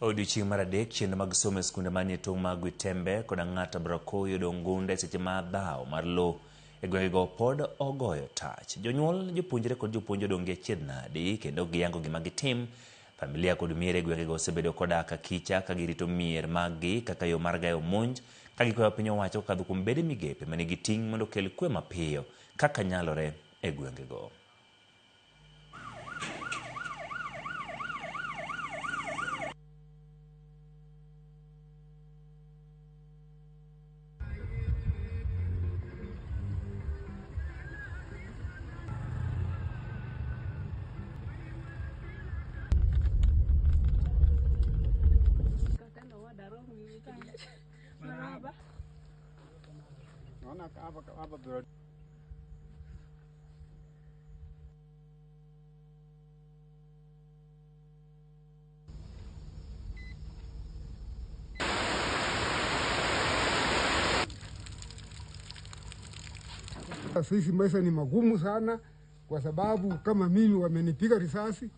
Odiochieng' mar adek, chenro mag somo e skunde manie tong' mag Gwitembe kod Ang'ata Barakoi odong' gunda e seche ma dhawo mar lowo e gwengego pod ogoyo tach. Jonyuol, jopuonjre kod jopuonj odong' gi achiedh nadi kendo ok giyango gima gitim. Familia kod mier e gwengego osebedo kodak akicha ka girito mier mag-gi kaka yo mar gayo monj ka gikwayo piny owacho kokadho kuom bede migepe manigi ting' mondo okel kwe mapiyo kaka nyalore e gwengego. Sisi maisha ni magumu sana, kwa sababu kama mimi wamenipiga risasi.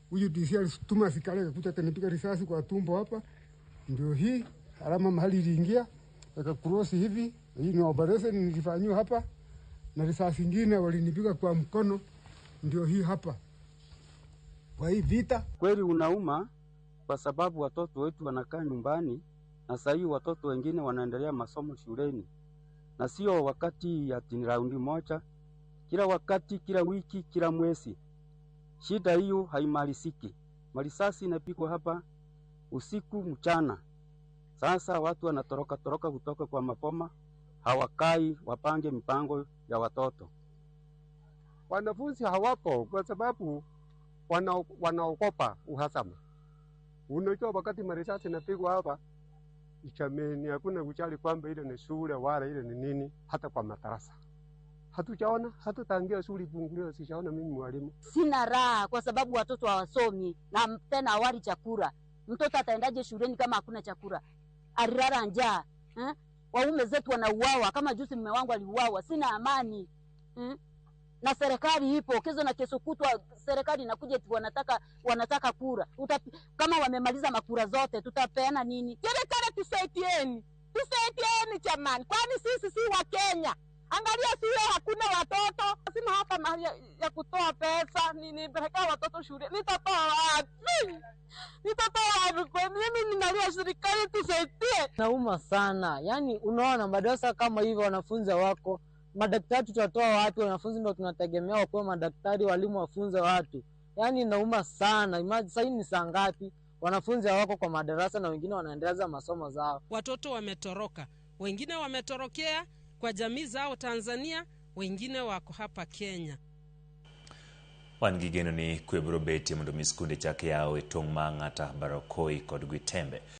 Huyu DC alituma askari akakuja akanipiga risasi kwa tumbo hapa, ndio hii alama mahali iliingia akakrosi hivi. Hii ni operation nilifanyiwa hapa, na risasi ingine walinipiga kwa mkono, ndio hii hapa. Kwa hii vita kweli unauma, kwa sababu watoto wetu wanakaa nyumbani na sasa hivi watoto wengine wanaendelea masomo shuleni, na sio wakati ati ni raundi moja, kila wakati, kila wiki, kila mwezi. Shida hiyo haimaliziki. Marisasi inapigwa hapa usiku mchana. Sasa watu wanatoroka toroka kutoka kwa mapoma, hawakai wapange mipango ya watoto. Wanafunzi hawapo kwa sababu wanaogopa uhasama. Unajua, wakati marisasi inapigwa hapa jameni, hakuna kujali kwamba ile ni shule wala ile ni nini, hata kwa madarasa hatujaona, hata tangia shule ifunguliwe sijaona mimi mwalimu. Sina raha kwa sababu watoto hawasomi na tena hawali chakula. Mtoto ataendaje shuleni kama hakuna chakula? Alilala njaa eh? Waume zetu wanauawa, kama juzi mume wangu aliuawa. Sina amani hmm? Na serikali ipo kesho na kesho kutwa, serikali inakuja eti wanataka kura. Kama wamemaliza makura zote tutapeana nini? Serikali tusaidieni, tusaidieni jamani, kwani sisi si wa Kenya? Angalia shule hakuna watoto, sina hata mahali ya kutoa pesa, nipelekea watoto shule, nitatoa wapi? Nitatoa wapi? Kwa mimi ninalia, serikali tusaidie. Nauma sana, yaani unaona madarasa kama hivyo wanafunzi wako, madaktari tutatoa wapi? Wanafunzi ndio tunategemea wakuwa madaktari, walimu wafunze watu. Yaani inauma sana. Imagine sasa ni saa ngapi wanafunzi hawako kwa madarasa na wengine wanaendeleza masomo zao. Watoto wametoroka, wengine wametorokea kwa jamii zao Tanzania, wengine wako hapa Kenya. Wan gi geno ni kwe biro betie mondo mi skunde chak yaw e tong' ma Ang'ata, Barakoi kod Gwitembe.